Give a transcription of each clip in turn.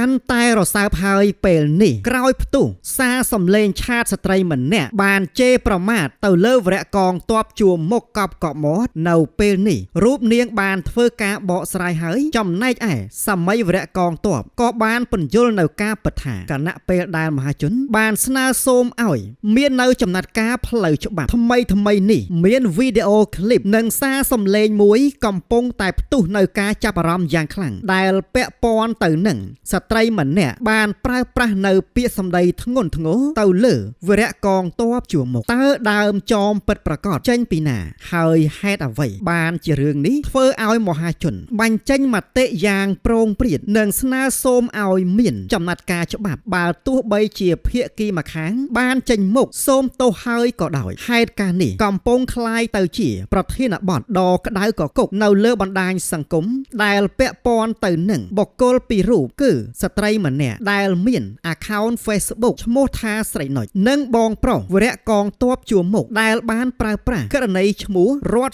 កាន់តែរសើបហើយពេលនេះក្រោយផ្ទុះសារសំឡេងឆាតស្ត្រីម្នាក់បានជេរប្រមាថទៅលើវរៈកងទ័ពជួរមុខកប់កប់មាត់នៅពេលនេះរូបនាងបានធ្វើការបកស្រាយហើយចំណែកឯសម័យវរៈកងទ័ពក៏បានពន្យល់នៅការពិតថាគណៈពេលដែលមហាជនបានស្នើសូមឲ្យមាននៅចំណាត់ការផ្លូវច្បាប់ថ្មីថ្មីនេះមានវីដេអូឃ្លីបនិងសារសំឡេងមួយកំពុងតែផ្ទុះនៅការចាប់អារម្មណ៍យ៉ាងខ្លាំងដែលពាក់ព័ន្ធទៅនឹងស្ត្រីម្នាក់បានប្រើប្រាស់នៅពាក្យសម្ដីធ្ងន់ធ្ងរទៅលើវរៈកងទ័ពជួរមុខតើដើមចមពិតប្រកបចេញពីណាហើយហេតុអ្វីបានជារឿងនេះធ្វើឲ្យមហាជនបញ្ចេញមតិយ៉ាងប្រងព្រាតនិងស្នើសូមឲ្យមានចំណាត់ការច្បាប់បើទោះបីជាភាគីម្ខាងបានចេញមុខសូមទោសហើយក៏ដោយហេតុការណ៍នេះកំពុងคล้ายទៅជាប្រធានបទដ៏ក្តៅកគុកនៅលើបណ្ដាញសង្គមដែលពាក់ព័ន្ធទៅនឹងបុគ្គលពីររូបគឺស្ត្រីម្នាក់ដែលមាន account Facebook ឈ្មោះថាស្រីណុចនិងបងប្រុសវរៈកងទ័ពជួរមុខដែលបានប្រើប្រាស់ករណីឈ្មោះរត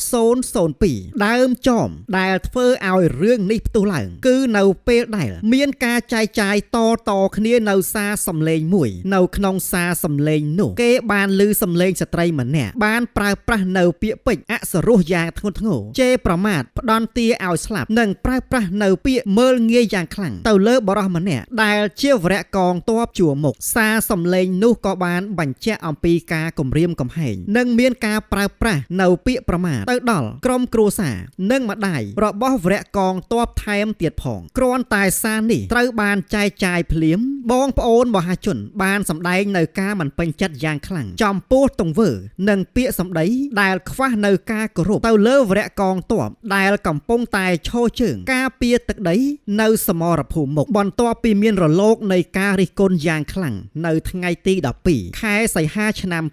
002ដើមចមដែលធ្វើឲ្យរឿងនេះផ្ទុះឡើងគឺនៅពេលដែលមានការចែកចាយតតគ្នានៅសារសំឡេងមួយនៅក្នុងសារសំឡេងនោះគេបានឮសំឡេងស្ត្រីម្នាក់បានប្រើប្រាស់នៅពាក្យពេចន៍អសរោះយ៉ាងធ្ងន់ធ្ងរជេរប្រមាថផ្ដន់ទាឲ្យស្លាប់និងប្រើប្រាស់នៅពាក្យមើលងាយយ៉ាងខ្លាំងទៅលើបរិសម្នាក់ដែលជាវរៈកងទ័ពជួរមុខសារសំឡេងនោះក៏បានបញ្ជាក់អំពីការគំរាមកំហែងនិងមានការប្រើប្រាស់នៅពាក្យប្រមាថទៅដល់ក្រុមគ្រួសារនិងម្ដាយរបស់វរៈកងទ័ពថែមទៀតផងគ្រាន់តែសារនេះត្រូវបានចែកចាយភ្លាមបងប្អូនមហាជនបានសម្ដែងនៅការមិនពេញចិត្តយ៉ាងខ្លាំងចំពោះទង្វើនិងពាក្យសម្ដីដែលខ្វះនៅការគោរពទៅលើវរៈកងទ័ពដែលកំពុងតែឈរជើងការពារទឹកដីនៅសមរភូមិមុខបន្ទាប់ពីមានរលកនៃការរិះគន់យ៉ាងខ្លាំងនៅថ្ងៃទី12ខែសីហាឆ្នាំ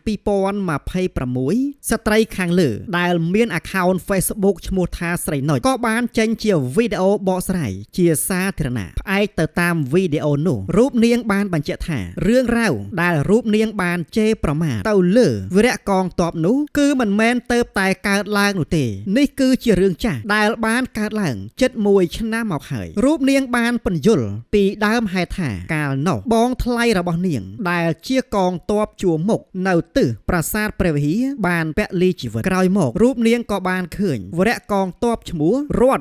2026ស្ត្រីខាងលើដែលមាន account Facebook ឈ្មោះថាស្រីណុចក៏បានចេញជាវីដេអូបកស្រាយជាសាធារណៈផ្អែកទៅតាមវីដេអូនោះរូបនាងបានបញ្ជាក់ថារឿងរ៉ាវដែលរូបនាងបានជេរប្រមាថទៅលើវរៈកងទ័ពនោះគឺមិនមែនទៅតែកើតឡើងនោះទេនេះគឺជារឿងចាស់ដែលបានកើតឡើងជិត1ឆ្នាំមកហើយរូបនាងបានពន្យល់ពីដើមហេតុថាកាលនោះបងថ្លៃរបស់នាងដែលជាកងទ័ពជួរមុខនៅទិសប្រាសាទព្រះវិហារបានពលីជីវិតក្រោយមករូបនាងក៏បានឃើញវរៈកងទ័ពឈ្មោះរត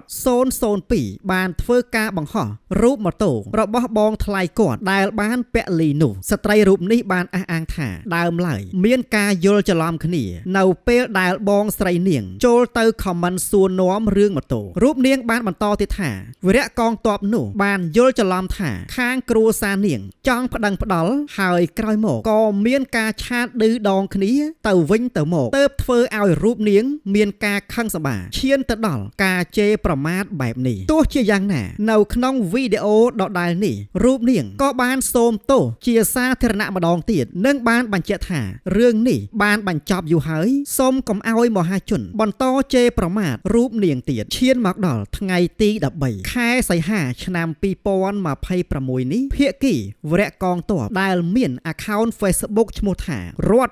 002បានធ្វើការបង្ហោះរូបម៉ូតូរបស់បងថ្លៃគាត់ដែលបានពលីនោះស្ត្រីរូបនេះបានអះអាងថាដើមឡើយមានការយល់ច្រឡំគ្នានៅពេលដែលបងស្រីនាងចូលទៅខមមិនសួរនាំរឿងម៉ូតូរូបនាងបានបន្តទៀតថាវរៈកងទ័ពនោះបានយល់ច្រឡំថាខាងគ្រួសារនាងចង់ប្តឹងផ្ដាល់ហើយក្រោយមកក៏មានការឆាតឌឺដងគ្នាទៅវិញទៅមកទើបធ្វើឲ្យរូបនាងមានការខឹងសម្បាឈានទៅដល់ការជេរប្រមាថបែបនេះទោះជាយ៉ាងណានៅក្នុងវីដេអូដដែលនេះរូបនាងក៏បានសូមទោសជាសាធារណៈម្ដងទៀតនិងបានបញ្ជាក់ថារឿងនេះបានបញ្ចប់យូរហើយសូមកុំឲ្យមហាជនបន្តជេរប្រមាថរូបនាងទៀតឈានមកដល់ថ្ងៃទី13ខែសីហាឆ្នាំ2026នេះភាគីវរៈកងទ័ពដែលមាន account Facebook ឈ្មោះថារត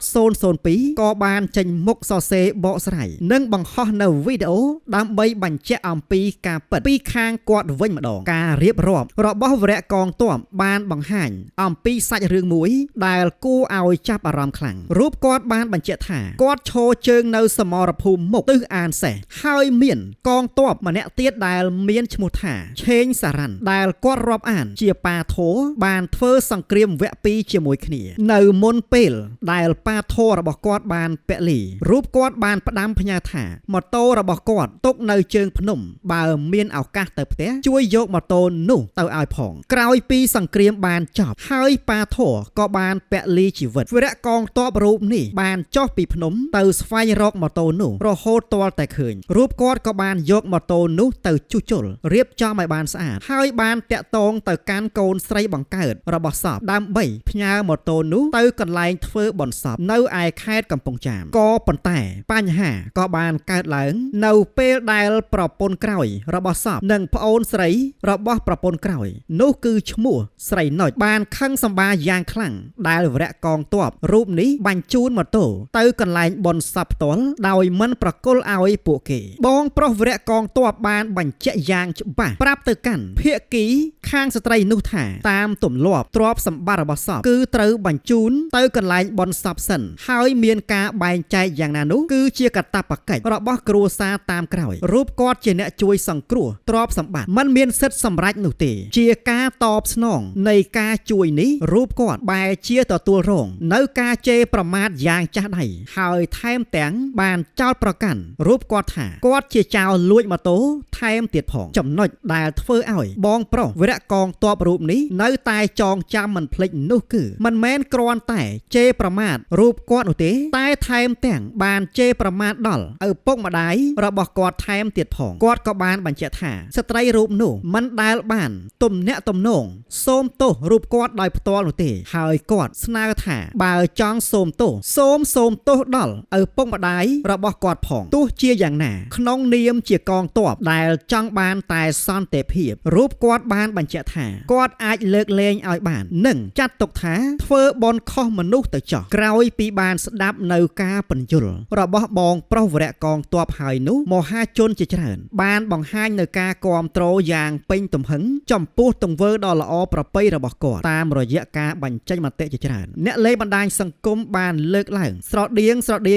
002ក៏បានចេញមុខសរសេរបកស្រាយនិងបង្ហោះនៅវីដេអូដើម្បីបញ្ជាក់អំពីការពិតពីខាងគាត់វិញម្ដងការរៀបរាប់របស់វរៈកងទ័ពបានបង្ហាញអំពីសាច់រឿងមួយដែលគួរឲ្យចាប់អារម្មណ៍ខ្លាំងរូបគាត់បានបញ្ជាក់ថាគាត់ឈរជើងនៅសមរភូមិមុខទិសអានសេះហើយមានកងទ័ពម្នាក់ទៀតដែលមានឈ្មោះថាឆេងសារ៉ាន់ដែលគាត់រាប់អានជាប៉ាធរបានធ្វើសង្គ្រាមវគ្គ2ជាមួយគ្នានៅមុនពេលដែលប៉ាធររបស់គាត់បានពលីរូបគាត់បានផ្ដាំផ្ញើថាម៉ូតូរបស់គាត់ទុកនៅជើងភ្នំបើមានឱកាសទៅផ្ទះជួយយកម៉ូតូនោះទៅឲ្យផងក្រោយពីសង្គ្រាមបានចប់ហើយប៉ាធរក៏បានពលីជីវិតវរៈកងទ័ពរូបនេះបានចុះពីភ្នំទៅស្វែងរកម៉ូតូនោះរហូតទាល់តែឃើញរូបគាត់ក៏បានយកម៉ូតូនោះទៅជួសជុលរៀបចំឲ្យបានស្អាតហើយបានតាក់ទងទៅកាន់កូនស្រីបង្កើតរបស់សពដើម្បីផ្ញើម៉ូតូនោះទៅកន្លែងធ្វើបុណ្យសពនៅឯខេត្តកំពង់ចាមក៏ប៉ុន្តែបញ្ហាក៏បានកើតឡើងនៅពេលដែលប្រពន្ធក្រោយរបស់សពនិងប្អូនស្រីរបស់ប្រពន្ធក្រោយនោះគឺឈ្មោះស្រីណុចបានខឹងសម្បាយ៉ាងខ្លាំងដែលវរៈកងទ័ពរូបនេះបញ្ជូនម៉ូតូទៅកន្លែងបុណ្យសពផ្ទាល់ដោយមិនប្រគល់ឲ្យពួកគេបងប្រុសវរៈកងទ័ពបានបញ្ជាក់យ៉ាងច្បាស់ប្រាប់ទៅកាន់ភាគីខាងស្ត្រីនោះ ថាតាមទម្លាប់ទ្រព្យសម្បត្តិរបស់សពគឺត្រូវបញ្ជូនទៅកន្លែងបុណ្យសពសិនហើយមានការបែងចែកយ៉ាងណានោះគឺជាកាតព្វកិច្ចរបស់គ្រួសារតាមក្រោយរូបគាត់ជាអ្នកជួយសង្គ្រោះទ្រព្យសម្បត្តិមិនមានសិទ្ធិសម្រេចនោះទេជាការតបស្នងនៃការជួយនេះរូបគាត់បែរជាទទួលរងនៅការជេរប្រមាថយ៉ាងចាស់ដៃហើយថែមទាំងបានចោទប្រកាន់រូបគាត់ថាគាត់ជាចោរលួចម៉ូតូថែមទៀតផងចំណុចដែលធ្វើឲ្យបងប្រុសវីរៈកងទ័ពរូបនេះនៅតែចងចាំមិនភ្លេចនោះគឺមិនមែនគ្រាន់តែជេរប្រមាថរូបគាត់នោះទេតែថែមទាំងបានជេរប្រមាថដល់ឪពុកម្ដាយរបស់គាត់ថែមទៀតផងគាត់ក៏បានបញ្ជាក់ថាស្ត្រីរូបនោះមិនដែលបានទំនាក់ទំនងសូមទោសរូបគាត់ដោយផ្ទាល់នោះទេហើយគាត់ស្នើថាបើចង់សូមទោសសូមទោសដល់ឪពុកម្ដាយរបស់គាត់ផងទោះជាយ៉ាងណាក្នុងនាមជាកងទ័ពដែលចង់បានតែសន្តិភាពរូបគាត់បានបញ្ជាក់ថាគាត់អាចលើកលែងឲ្យបាននិងចាត់ទុកថាធ្វើបុណ្យខុសមនុស្សទៅចោះក្រោយពីបានស្ដាប់នៅការពន្យល់របស់បងប្រុសវរៈកងទ័ពហើយនោះមហាជនជាច្រើនបានបង្ហាញនៅការគាំទ្រយ៉ាងពេញទំហឹងចំពោះទង្វើដ៏ល្អប្រពៃរបស់គាត់តាមរយៈការបញ្ចេញមតិជាច្រើនអ្នកលេងបណ្ដាញសង្គមបានលើកឡើងស្រដៀ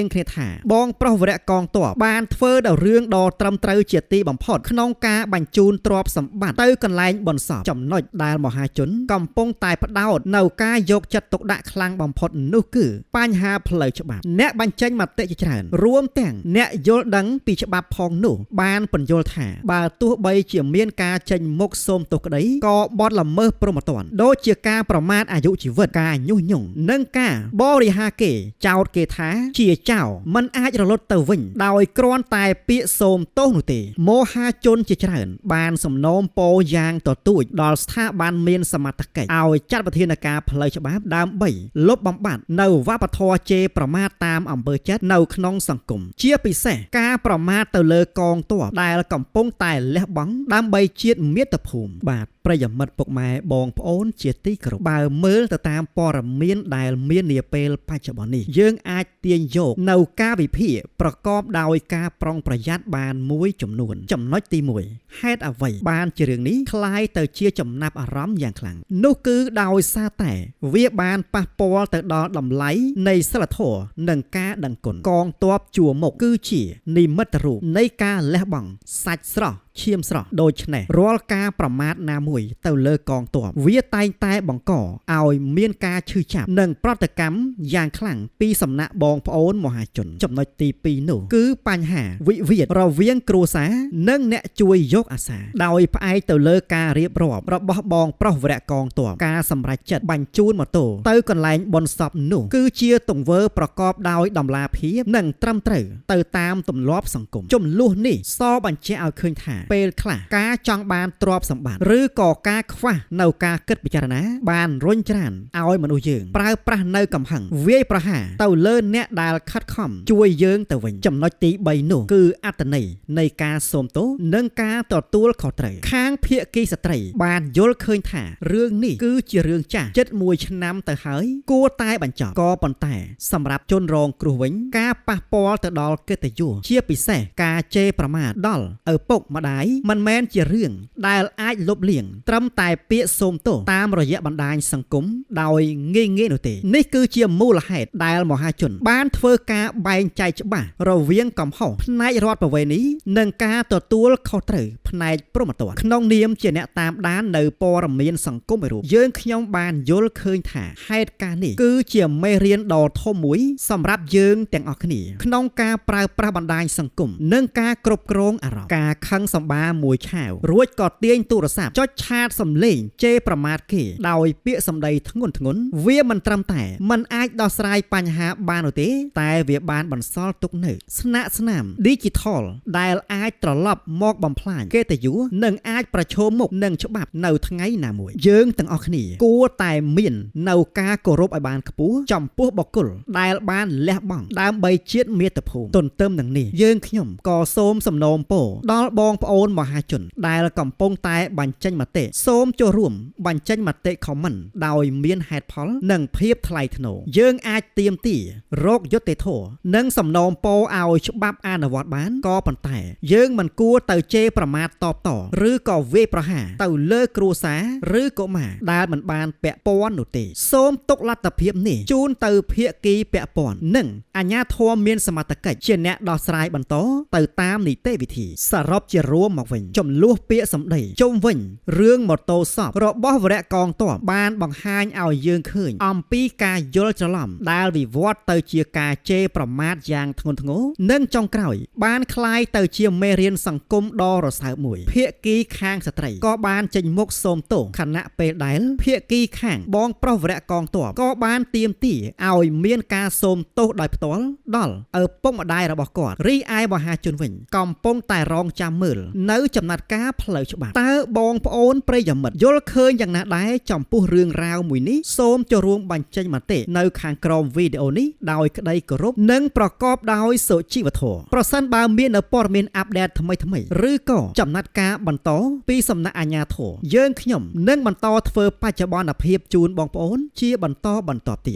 ងគ្នាថាបងប្រុសវរៈកងទ័ពបានធ្វើដល់រឿងដ៏ត្រឹមត្រូវជាទីបំផុតក្នុងការបញ្ជូនទ្រព្យសម្បត្តិទៅកន្លែងបុណ្យសពចំណុចដែលមហាជនកំពុងតែផ្ដោតនៅការយកចិត្តទុកដាក់ខ្លាំងបំផុតនោះគឺបញ្ហាផ្លូវច្បាប់អ្នកបញ្ចេញមតិជាច្រើនរួមទាំងអ្នកយល់ដឹងពីច្បាប់ផងនោះបានពន្យល់ថាបើទោះបីជាមានការចេញមុខសូមទោសក្តីក៏បទល្មើសព្រហ្មទណ្ឌដូចជាការប្រមាថអាយុជីវិតការញុះញង់និងការបរិហាគេចោទគេថាជាចោរមិនអាចរលត់ទៅវិញដោយគ្រាន់តែពាក្យសូមទោសនោះទេមហាជនជាច្រើនបានសំណូមពរយ៉ាងទទូចដល់ស្ថាប័នមានសមត្ថកិច្ចឲ្យចាត់វិធានការផ្លូវច្បាប់ដើម្បីលុបបំបាត់នៅវប្បធម៌ជេរប្រមាថតាមអំពើចិត្តនៅក្នុងសង្គមជាពិសេសការប្រមាថទៅលើកងទ័ពដែលកំពុងតែលះបង់ដើម្បីជាតិមាតុភូមិបាទប្រិយមិត្តពុកម៉ែបងប្អូនជាទីគោរពបើមើលទៅតាមព័ត៌មានដែលមាននាពេលបច្ចុប្បន្ននេះយើងអាចទាញយកនៅការវិភាគប្រកបដោយការប្រុងប្រយ័ត្នបានមួយចំនួនចំណុចទី1ហេតុអ្វីបានជារឿងនេះคล้ายទៅជាចំណាប់អារម្មណ៍យ៉ាងខ្លាំងនោះគឺដោយសារតែវាបានប៉ះពាល់ទៅដល់តម្លៃនៃសិលធម៌និងការដឹងគុណកងទ័ពជួរមុខគឺជានិមិត្តរូបនៃការលះបង់សាច់ស្រស់ឈាមស្រស់ដូច្នេះរាល់ការប្រមាថណាមួយទៅលើកងទ័ពវាតែងតែបង្កឲ្យមានការឈឺចាប់និងប្រតិកម្មយ៉ាងខ្លាំងពីសំណាក់បងប្អូនមហាជនចំណុចទី2នោះគឺបញ្ហាវិវាទរវាងគ្រួសារនិងអ្នកជួយយកអាសាដោយផ្អែកទៅលើការរៀបរាប់របស់បងប្រុសវរៈកងទ័ពការសម្រេចចិត្តបញ្ជូនម៉ូតូទៅកន្លែងបុណ្យសពនោះគឺជាទង្វើប្រកបដោយតម្លាភាពនិងត្រឹមត្រូវទៅតាមទម្លាប់សង្គមចំនួននេះសបញ្ជាក់ឲ្យឃើញថាពេលខ្លះការចង់បានទ្រព្យសម្បត្តិឬក៏ការខ្វះនៅការគិតពិចារណាបានរុញច្រានឲ្យមនុស្សយើងប្រើប្រាស់នៅកំហឹងវាយប្រហារទៅលើអ្នកដែលខិតខំជួយយើងទៅវិញចំណុចទី3នោះគឺអត្ថន័យនៃការសូមទោសនិងការទទួលខុសត្រូវខាងភាគីស្ត្រីបានយល់ឃើញថារឿងនេះគឺជារឿងចាស់ជិត1ឆ្នាំទៅហើយគួរតែបញ្ចប់ក៏ប៉ុន្តែសម្រាប់ជនរងគ្រោះវិញការប៉ះពាល់ទៅដល់កិត្តិយសជាពិសេសការជេរប្រមាថដល់ឪពុកម្ដាយមិនមែនជារឿងដែលអាចលុបលាងត្រឹមតែពាក្យសូមទោសតាមរយៈបណ្ដាញសង្គមដោយងាយៗនោះទេនេះគឺជាមូលហេតុដែលមហាជនបានធ្វើការបែងចែកច្បាស់រវាងកំហុសផ្នែករដ្ឋប្រវេណីនិងការទទួលខុសត្រូវផ្នែកព្រហ្មទណ្ឌក្នុងនាមជាអ្នកតាមដាននៅព័ត៌មានសង្គមរូបយើងខ្ញុំបានយល់ឃើញថាហេតុការណ៍នេះគឺជាមេរៀនដ៏ធំមួយសម្រាប់យើងទាំងអស់គ្នាក្នុងការប្រើប្រាស់បណ្ដាញសង្គមនិងការគ្រប់គ្រងអារម្មណ៍ការខឹងសម្បាមួយឆាវរួចក៏ទាញទូរស័ព្ទចុចឆាតសំឡេងជេរប្រមាថគេដោយពាក្យសម្ដីធ្ងន់ធ្ងរវាមិនត្រឹមតែមិនអាចដោះស្រាយបញ្ហាបាននោះទេតែវាបានបន្សល់ទុកនៅស្នាម Digital ដែលអាចត្រឡប់មកបំផ្លាញកិត្តិយសនិងអាចប្រឈមមុខនឹងច្បាប់នៅថ្ងៃណាមួយយើងទាំងអស់គ្នាគួរតែមាននៅការគោរពឲ្យបានខ្ពស់ចំពោះបុគ្គលដែលបានលះបង់ដើម្បីជាតិមាតុភូមិទន្ទឹមនឹងនេះយើងខ្ញុំក៏សូមសំណូមពរដល់បងប្អូនមហាជនដែលកំពុងតែបញ្ចេញមតិសូមចូលរួមបញ្ចេញមតិ comment ដោយមានហេតុផលនិងភាពថ្លៃថ្នូរយើងអាចទាមទាររកយុត្តិធម៌និងសំណូមពរឲ្យច្បាប់អនុវត្តបានក៏ប៉ុន្តែយើងមិនគួរ ទៅជេរប្រមាថតបតឬក៏វាយប្រហារទៅលើគ្រួសារឬកុមារដែលមិនបានពាក់ព័ន្ធនោះទេសូមទុកលទ្ធភាពនេះជូនទៅភាគីពាក់ព័ន្ធនិងអាជ្ញាធរមានសមត្ថកិច្ចជាអ្នកដោះស្រាយបន្តទៅតាមនីតិវិធីសរុបជារួមមកវិញចំនួនពាក្យសម្ដីជុំវិញរឿងម៉ូតូសពរបស់វរៈកងទ័ពបានបង្ហាញឲ្យយើងឃើញអំពីការយល់ច្រឡំដែលវិវត្តទៅជាការជេរប្រមាថយ៉ាងធ្ងន់ធ្ងរនិងចុងក្រោយបានคล้ายទៅជាមេរៀនសង្គមដ៏រសើបមួយភាគីខាងស្ត្រីក៏បានចេញមុខសូមទោសខណៈពេលដែលភាគីខាងបងប្រុសវរៈកងទ័ពក៏បានទាមទារឲ្យមានការសូមទោសដោយផ្ទាល់ដល់ឪពុកម្ដាយរបស់គាត់រីឯមហាជនវិញកំពុងតែរងចាំមើលនៅចំណាត់ការផ្លូវច្បាប់តើបងប្អូនប្រិយមិត្តយល់ឃើញយ៉ាងណាដែរចំពោះរឿងរ៉ាវមួយនេះសូមចូលរួមបញ្ចេញមតិនៅខាងក្រោមវីដេអូនេះដោយក្តីគោរពនិងប្រកបដោយសុជីវធម៌ប្រសិនបើមាននៅព័ត៌មានអាប់ដេតថ្មីៗឬក៏ចំណាត់ការបន្តពីសំណាក់អាជ្ញាធរយើងខ្ញុំនឹងបន្តធ្វើបច្ចុប្បន្នភាពជូនបងប្អូនជាបន្តបន្ទាប់ទៀត។